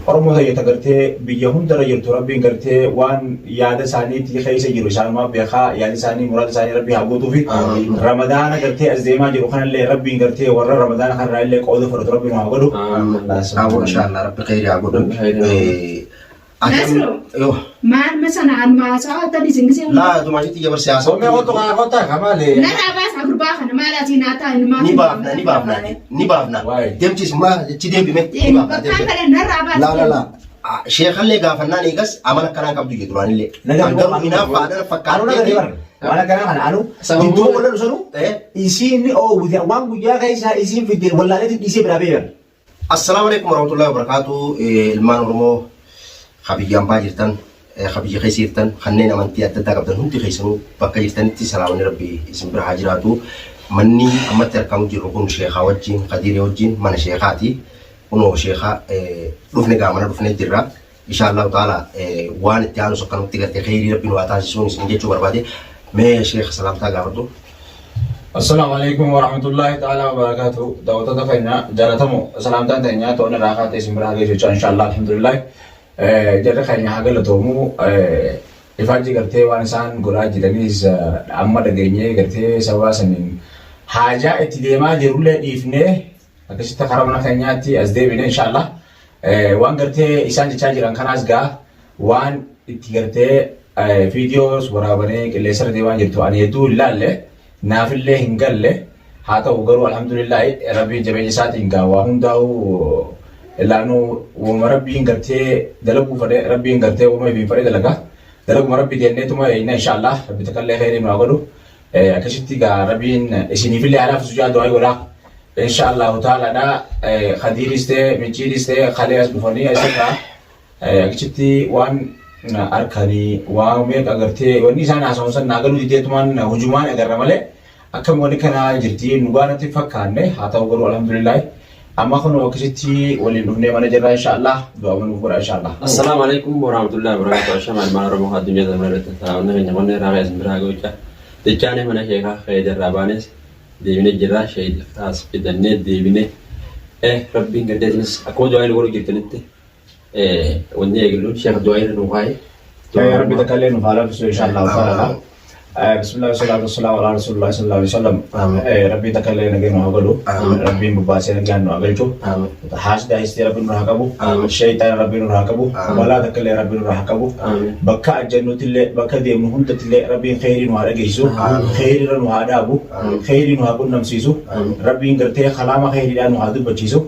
Oromoo tayyata gartee biyya hundarra jirtu Rabbiin gartee waan yaada isaaniitti keessa jiru isaanumaa beekaa, yaada isaanii muraada isaanii Rabbii haa guutuufi. Ramadaana gartee as deemaa jiru kanallee Rabbiin gartee warra Ramadaana kanarraa illee qooda fudhatu Rabbiin haa godhu. Aboo inshallah Rabbi kheyri haa godhu. Rabbi kheyri haa godhu. Ati Nasru. yoo Maal masana anuma sa'a tan isin gisee. laa tumaajitti jabar siyaasa. Qomee kottu kana kottaa kamaale. Narraa baasa gurbaa kana maal ati naa ta'a inni maal. Ni baafna ni baafna ni baafna. Waay. Deemchis maa jechi deebime ni baafna Bakkaan deemte. fedhan narraa baasa. Laa laa laa. Sheekallee gaafannaan eegas amala akkanaa qabdu jedhu duraanillee. Garuu hinaafaadhaan Anu nagaree fakkaatee. bara. Waan akkanaa kana anu Sababuma- jidduu walla dhusanu Eh. isiin ni oowwite waan guyyaa keessaa isiin fidde wallaaleetiin dhiisee biraa beekan. Assalaamu alaikum warahmatullahi wabarakatuh. Ilmaan Oromoo ka biyya ambaa jirtan, ka biyya keessa jirtan, kanneen amantii adda addaa qabdan hundi keessanuu bakka jirtanitti salaamanni Rabbi isin bira haa jiraatu. Manni ammatti argamu jirru kun sheekaa wajjin, Kadiiree wajjin mana sheekaati. Kunoo sheekaa dhufne gaa mana dhufnee jirra. Insha Allahu ta'ala waan itti aanus akkanumatti gartee kheyrii Rabbi nu haa taasisuun isin jechuu barbaade. Mee sheeka salaamtaa gaafadhu. Assalaamu alaikum warahmatullahi ta'ala wabarakatuh. Daawwattoota keenya jaalatamoo salaamtaan teenya to'anni irraa kaatee isin bira haa geessu jecha inshallah alhamdulillah. Jarri keenya haa galatoomu. Ifaajji gartee waan isaan godhaa jiranis amma dhageenyee gartee sababa saniin haajaa itti deemaa jirullee dhiifnee akkasitti karaa mana keenyaatti as deebine inshallah. Waan gartee isaan jechaa jiran kanaas gaa waan itti gartee viidiyoos waraabanii qilleensarra deemaa jirtu ani hedduu hin laalle, naafillee hin galle. Haa ta'u garuu alhamdulillah Rabbiin jabeenya isaatiin gaa waa hundaa'u ilaanuu uumama Rabbiin gartee dalaguu fedhe, Rabbiin gartee uumama ifiin fedhe dalaga, dalaguma Rabbi jenneetuma eeyna. Inshallah Rabbi takkallee kheyrii nu haa godhu. Akkasitti gaa Rabbiin isiniifillee haa laaffisu jaa du'aa godhaa. Insha Allahu ta'alaadha Khadiiris ta'e Micciiris ta'e kalee as dhufanii asirraa achitti waan harkanii waa meeqa agartee wanni isaan haasawan san naa galuu dideetumaan hujumaan agarra malee akkam wanni kanaa jirti dhugaa natti fakkaanne. Haa ta'u garuu alhamdulillah amma kun akkasitti waliin dhufnee mana jirra. Insha Allah du'aa nuuf godha insha Allah. Assalaamu alaikum warahmatullahi wabarakatuh. Ashama ilmaan Oromoo addunyaa sana irratti salaamni keenya qonna irraa ka'e biraa gochaa. Jechaane mana sheekaa ka'ee jarraa baanes deebine jirra, sheekaas fidannee deebine. Rabbiin garteetinis akkuma du'aa inni godhu jirtanitti wanni eegalluun sheeka du'aa irra nuu kaa'e. Ya Rabbi takkallee nuuf haa laaffisu insha Allah ta'ala. Bismillah wasalaatu wasalaamu ala Rasulullah sallallahu alaihi wasallam. Rabbi takkallee nagaa nu haa godhu. Rabbiin bobbaasee nagaan nu haa galchu. Haasida histee Rabbi nurraa haa qabu. Shayxaana Rabbi nurraa haa qabu. Balaa takkallee Rabbi nurraa haa qabu. Bakka ajjannutillee bakka deemnu hundattillee Rabbiin kheyrii nu haa dhageessisu. Kheyriirra nu haa dhaabu. Kheyrii nu haa qunnamsiisu. Rabbiin gartee kalaama kheyriidhaa nu haa dubbachiisu.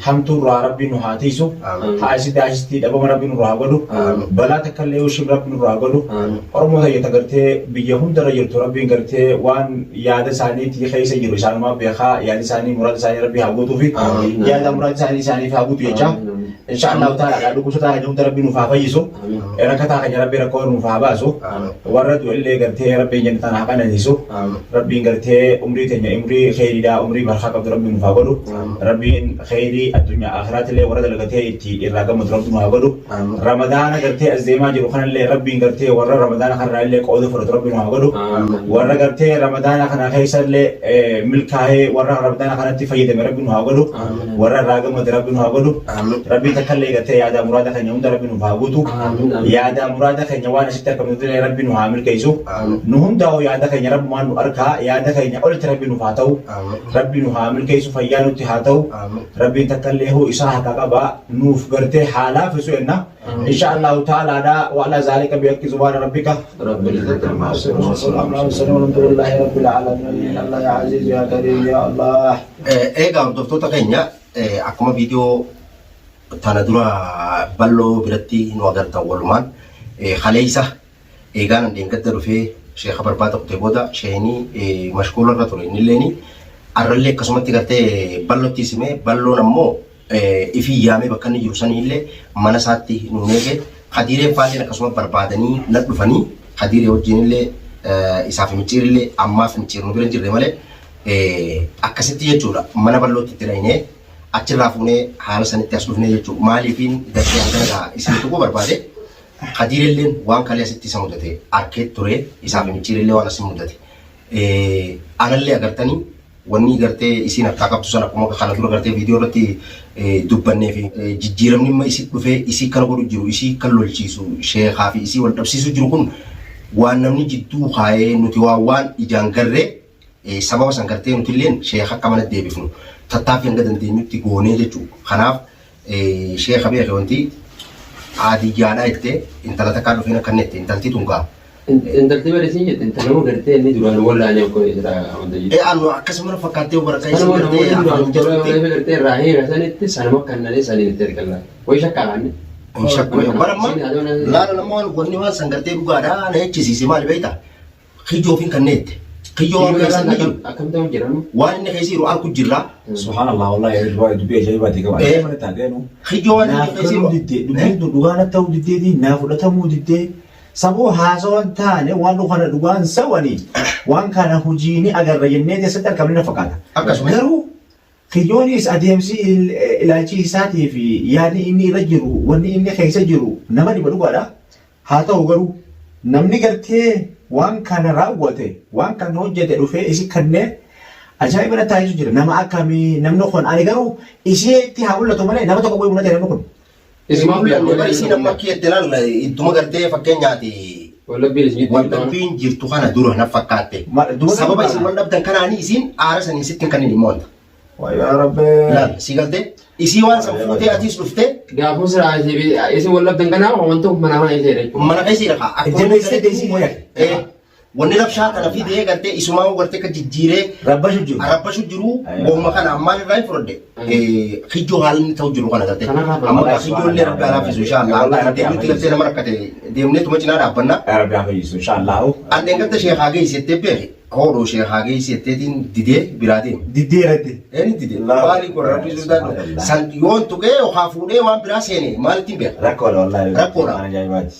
Hamtuurraa Rabbiin nu haa tiisu. Haasida histii dhabama Rabbi nurraa haa godhu. Balaa takkallee ushib Rabbi nurraa haa godhu. Oromoo tayyata gartee biyya hundarra jirtu Rabbiin gartee waan yaada isaaniitti keessa jiru isaanumaa beekaa, yaada isaanii muraada isaanii Rabbi haa guutuufi yaada muraada isaanii isaaniif haa guutu jecha insha Allahu ta'ala. Dhukkubsataa keenya hunda Rabbi nuuf haa fayyisu. Rakkataa keenya Rabbi rakkoo nuuf haa baasu. Warra du'ellee gartee Rabbiin jannataan haa qananiisu. Rabbiin gartee umrii teenya umrii kheyriidhaa, umrii barkaa qabdu Rabbi nuuf haa godhu. Rabbiin kheyrii addunyaa akhiraatillee warra dalagatee itti irraa gammadu Rabbi nu haa godhu. Ramadaana gartee as deemaa jiru kanallee Rabbiin gartee warra Ramadaana kanarraa illee qooda fudhatu Rabbi nu haa godhu. Warra gartee Ramadaana kana keessa illee milkaa'ee warra Ramadaana kanatti fayyadame Rabbi nu haa godhu. Warra irraa gammade Rabbi nu haa godhu. Rabbiin takkallee gartee yaada muraada keenya hunda Rabbi nuuf haa guutu. Yaada muraada keenya waan asitti argamnu illee Rabbi nu haa milkeessu. Nu hundaa'u yaada keenya Rabbumaan nu arkaa, yaada keenya olitti Rabbi nuuf haa ta'u. Rabbi nu haa milkeessu, fayyaa nutti haa ta'u. Rabbiin takkallee hoo isaa haqa qaba nuuf gartee haa laafisu enna insha Allahu ta'alaadha. Wa ala zaalika bihaqqi subhaana rabbika rabbil izzati amma yasifun wa salaamun ala mursalin walhamdulillahi rabbil alamin. Allah ya aziz ya karim ya Allah. Egaa hordoftoota keenya, akkuma viidiyoo tana dura bal'oo biratti nu agartan walumaan kaleessa eegaan dheengadda dhufee sheeka barbaada kutee booda sheeyinii mashkuula irra ture. Innilleeni arrallee akkasumatti gartee bal'ootti simee bal'oon ammoo ifii yaamee bakka inni jiru saniillee mana isaatti nuun eege. Kadiireen faalleen akkasuma barbaadanii na dhufanii Kadiiree wajjinillee isaaf Micciirillee ammaaf Micciir nu bira hin jirre malee akkasitti jechuudha. Mana bal'ootti itti dhahinee achirraa fuunee haala sanitti as dhufnee jechuudha. Maaliifiin gartee hangana gaa isin tuquu barbaade, Kadiirelleen waan kalee asitti isa mudate arkee ture, isaaf Micciirillee waan asi mudate anallee agartanii wanni gartee isiin harkaa qabdu sana akkuma kana dura gartee viidiyoo irratti Dubbannee fi jijjiiramni amma isii dhufee isii kana godhu jiru, isii kan lolchiisu, sheekaa fi isii wal dhabsiisu jiru kun waan namni jidduu kaayee nuti waan ijaan garree sababa san gartee nuti illeen sheeka akka mana deebifnu tattaaffii hanga dandeenyutti goonee jechuudha. Kanaaf sheeka beeke wanti aadiyyaadhaa jettee intala takkaa dhufeen akka inni jette intalti tun gaa. Intalti bari siin jette intalama gartee inni duraan wallaanee akka jira wanta jiru. Anu akkasuma fakkaattee waraqaa isin Sanuma gartee namoonni duraan afaan tola jettutti. gartee irraa heera sanitti sanuma kannanee saniin itti ergallaa. Wayi shakkaa kaanne. Hin shakku. Bara amma laala nama wanni waan san gartee dhugaadhaa na jechisiise maali beektaa? Kiyyoo fi kanneen jette. Kiyyoo waan keessa inni jiru. Akkam ta'u jedhamu. Waan inni keessa jiru arku jirra. Subhanallah, wallahi waa'ee dubbii ajaa'ibaati qaba. Mana taateenu. Kiyyoo waan inni Naaf keessa galuu jiru. diddee, dubbiin tun dhugaa natti ta'uu diddeetii, naa fudhatamuu diddee. Saboo haasawaan taane waan kana dhugaan sawanii waan kana hojiini agarra jennee keessatti argamne na fakkaata. Akkasuma. Garuu kiyyoonis adeemsi ilaalchi isaatii fi yaadni inni irra jiru, wanni inni keessa jiru nama dhiba dhugaadha. Haa ta'u garuu namni gartee waan kana raawwate, waan kana hojjete dhufee isi kannee ajaa'iba na taasisu jira. Nama akkamii namni kun? Ani garuu ishee itti haa mul'atu malee nama tokko qofa mul'ate namni kun. Isumaaf Mul'anne bara isiin amma akka jette laal idduma gartee fakkeenyaati Wallabbiin isin jidduu waldhabbiin jirtu kana dura na fakkaatte. Sababa isin wal dhabdan kanaanii isiin aara saniin sitti hin kennin immoo wanta. Yaa Rabbi. Laal si galtee isii waan san fuutee atiis dhuftee Gaafuu siraa isin wallabdan kanaaf wanta mana kana ishee jechuudha. Mana keessa jira kaa. Akkuma Ejjennoo isii isii mooyate. Wanni rabshaa kana fidee gartee isumaa gartee akka jijjiiree Rabbashu jiru. Rabbashu jiru wahuma kana ammaan irraa hin fudhadhe. Kijjoo haalli inni ta'u jiru kana gartee. Kanarraa Amma kaa kijjoo illee rabbi haa laaffisu inshallah. Wallahi rabbi haa Deemnutti gartee nama rakkate deemnee tuma cinaa dhaabbanna. Yaa Rabbi haa fayyisu inshallah. Andeen gartee sheekaa geessettee beeki. Hoodhoo sheekaa geessetteetiin didee biraa deeme. Diddee irratti. Inni dide. Maali kun rabbi sodaadhu. San yoon tuqee yookaan fuudhee waan biraa seene maalittiin beeka? Rakkoodha wallahi. Rakkoodha. Waan ajaa'ibaati.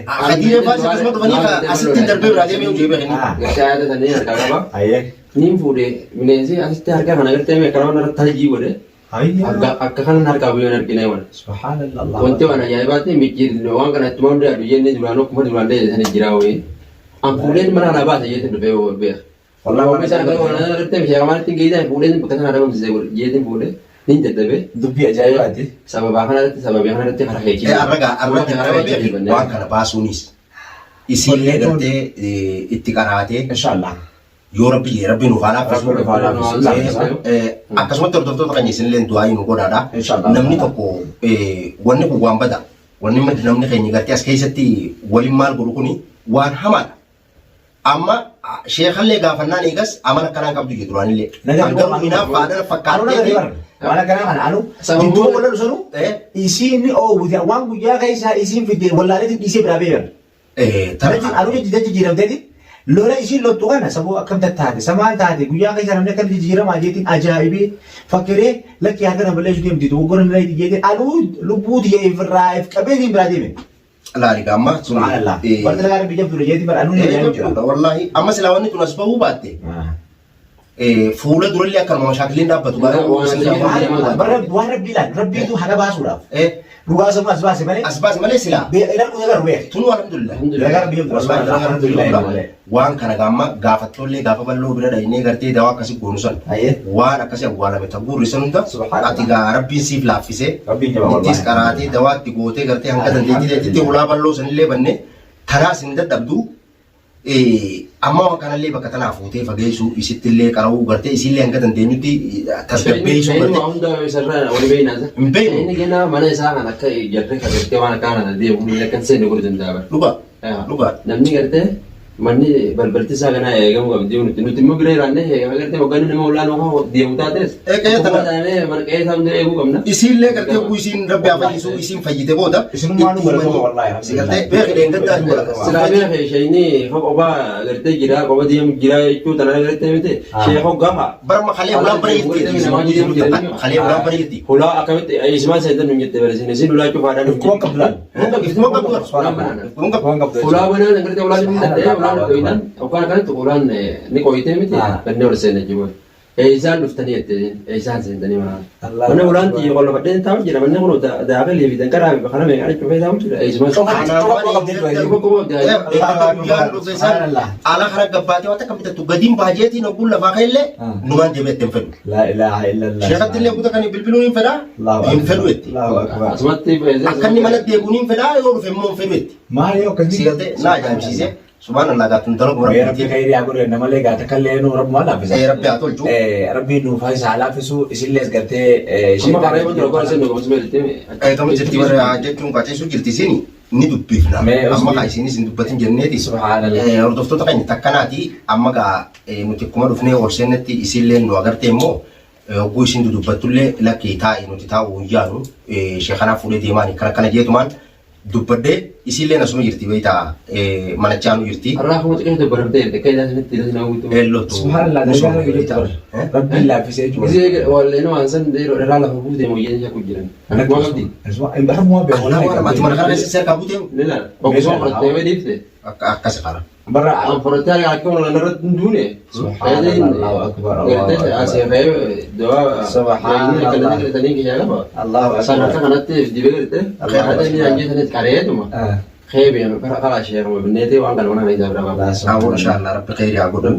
Hadiiree baasii akkasuma dhufanii asitti darbee biraa deemee hojii beekanii. Gartee ayyaata sanii harkaa qaba. Ayyee. Niin fuudhee bineensi asitti harka kana gartee mee karaa irratti taljii godhe. Ayyee. Akka kanan harkaa bu'ee hin argine waan. Subhanallah. Wanti waan ajaa'ibaatti micciir waan kana ittuma hunda yaadu jennee duraan akkuma duraan dheedhe sanii jira wayii. An fuudheen mana kana baase jeetiin dhufee beeka. Wallahi waan Isaan kan waan agartee sheekha maalitti geessan fuudheen bakka sana dhabamsiisee godhe jeetiin fuudhee nin dadhabee. Dubbii ajaa'ibaati. Sababaa kanarratti sababii kanarratti karaa keechi. Arragaa arra jalqaba beeki waan kana baasuunis isiillee gartee itti qaraatee Inshallah. Yoo rabbi jedhe rabbi nuuf haa laaffisu. Rabbi nuuf haa laaffisu. Akkasumatti hordoftoota keenya isinillee du'aa nu godhaadha. Inshallah. Namni tokko wanni kun waan bada. Wanni namni keenya gartee as keessatti waliin maal godhu kuni waan hamaadha. Amma sheekallee gaafannaan eegas amala akkanaa qabdu jedhu duraanillee. Naga Garuu hinaaffaadhaan Anu naga fakkaatee bara. Waan akkanaa kana anu jidduu wal lolu sanu isiin ni oowwite waan guyyaa keessaa isiin fidde wallaaleetiin dhiisee biraa beekan. Anu jechi jijjiiramteeti lola isiin loltu kana saboo akkam tattaate samaan taate guyyaa keessaa namni akkam jijjiiramaa jeetiin ajaa'ibee fakkeree lakkii harka na balleessu deemti dogoggora na jeetiin anu lubbuu tiyya ifirraa if qabeetiin biraa deeme. Laali gaamma sun. Subhanallah. Warri dalagaa rabbi jabduudha jeetiin bara anu ni ajaa'ibu jira. Wallahi amma silaa wanni tun as bahuu baatte fuula durallee akkanuma mashaakiliin dhaabbatu. Bara waan rabbii ilaal rabbiitu haqa baasuudhaaf dhugaa sammuu as baase malee As baase malee silaa. Ilaal kun agarru beek. Tunu alhamdulillah. Dalagaa rabbii jabduudha. Wallahi dalagaa rabbii jabduudha. Waan kana gaamma gaafattollee gaafa bal'oo bira dhaynee gartee dawaa akkasii goonu san Ayyee. waan akkasii awwaalame ta guurri san hunda Subhanallah. ati gaa rabbiin siif laaffisee Rabbiin jaba wallahi. ittis qaraatee dawaa itti gootee gartee hanga dandeettii teetitti hulaa bal'oo sanillee banne tanaas hin dadhabdu. Amma waan kanallee bakka tanaa fuutee fageessuu isittillee qara'uu gartee isiillee hanga dandeenyutti tasgabbeessuu Inni gartee waa hunda isarraa wal beekna. Hin beeknu. Inni kennaa mana isaa kan akka jarree kan gartee waan akka kana deemu inni akka hin seenne godhuu danda'a bara. Dhugaa dhugaa. Namni gartee manni balbalti isaa kanaa eegamuu qabdi nuti nuti immoo bira jiraannee gartee hogganni nama olaanoo kan deemu taates. Qe'ee tana. Taanee mana qe'ee isaa hunda eeguu qabna. Isiillee gartee oguu isiin rabbi haa fayyisuu isiin fayyite booda Isinummaa nu itti galatoomaa himanii wallaahi, si gartee beeki dheengaddaa hin godhata. Silaa beeke isheenii kophaa gartee jira kopha deemu jira jechuu tana gartee miti sheekoo gafa. Barma kalee ulaan bara jirti. Kalee ulaan bara jirti. Hulaa akkamitti isimaan seetan nun jette bare isin hulaa cufaadhaan nun Ifkuman qabdu laal. Ifkuman qabdu. Hulaan banaana. Ifkuman qabdu. Ifkuman qabdu. Hulaa banaan gartee hulaan ni danda'e hulaan qoyinaan yookaan akkanatti hulaan ni qoyitee miti bannee ol seena jiru. Eessaan dhuftanii jette eessaan seentanii mana. Mana ulaan xiyya qollofadhee taa'u jira manni kun daakilii fi danqaraa fi kana meeqaan cufee taa'u jira. Eessumas. Ala kana gabbaatee waan takka bitattu gadiin baajeetiin ogguun lafaa ka'ellee numaan deemee itti hin fedhu. Laa ilaaha illallah. Sheekatti illee kuta kan bilbiluun hin fedhaa hin fedhu itti. Allahu akbar. Asumatti Akka inni mana deebi'uun hin fedhaa yoo dhufe immoo hin fedhu itti. Maal yoo akkasii? Si galtee na ajaa'ibsiise. Subhaanallah gaatun dalagu Mee rabbi rabbi. khayrii haa godhu namalee gaa takka illee nu rabbi maal laaffisa. Rabbi haa tolchu. Rabbiin nuuf haa laaffisu isinlees gartee Amma karaa eeguun dura qorra seennu gamas meelite. Gama jirti bara jechuun qaceessuu jirti isin ni dubbifna. Mee Amma usbii. kaa isinis hin dubbatin jenneeti. Subhaanallah. Hordoftoota keenya takkanaati amma gaa nuti akkuma dhufnee ol seennetti isinillee nu agartee immoo hogguu isin dudubbattullee lakki taa'i nuti taa'u hin yaanu sheekanaa fuudhee deemaan akkana akkana jeetumaan dubbadhee isinillee asuma jirti beektaa manachaanu jirti. Har'aa kuma xiqqoo dubbaramtee jirti akka ilaalcha sitti ilaalcha nama guutuu. Eellotu. Subhaanallah dalagaa rabbi jecha bara. Rabbiin laaffisee jechuudha. Gisee walleen waan san yeroo irraa lafa buutee mooyyeen ishee jiran. Akkuma qabdi. Rabbumaa beeku. Allahu akbar ati mana kana keessa seerkaa buutee Ni laala. Okkisuma fudhattee yoo dhiifte. akkas qara. Bara An fudhattee akka waan irratti hin duune. Subhaanallah Allahu akbar Allahu Gartee asii akbar. ka'ee dawaa. Subhaanallah. Gartee kiyyaa qaba. Allahu San akka akbar. kanatti dibee gartee. Allahu Gartee ni akbar. anjeesanitti qareetuma. Keebeen karaa sheekuma binneetee waan kana mana kana isaa bira ba'a. Awwa inshallah rabbi khayri haa godhu.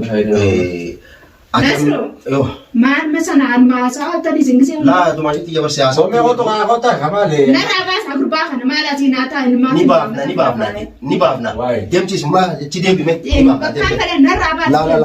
Nasru. Maal masana almaasaa tan isin gisee Laa tumaashitti jabarsi haasaa. Soomee kootu kana kootaa kamaale. Narraa baasaa gurbaa kana maal asii naa taa'e maal Ni baafna ni baafna ni baafna. Waay. Deemsis maa achi deebime ni baafna Bakkaan deemte. fedhan narraa Laa laa baasa. laa.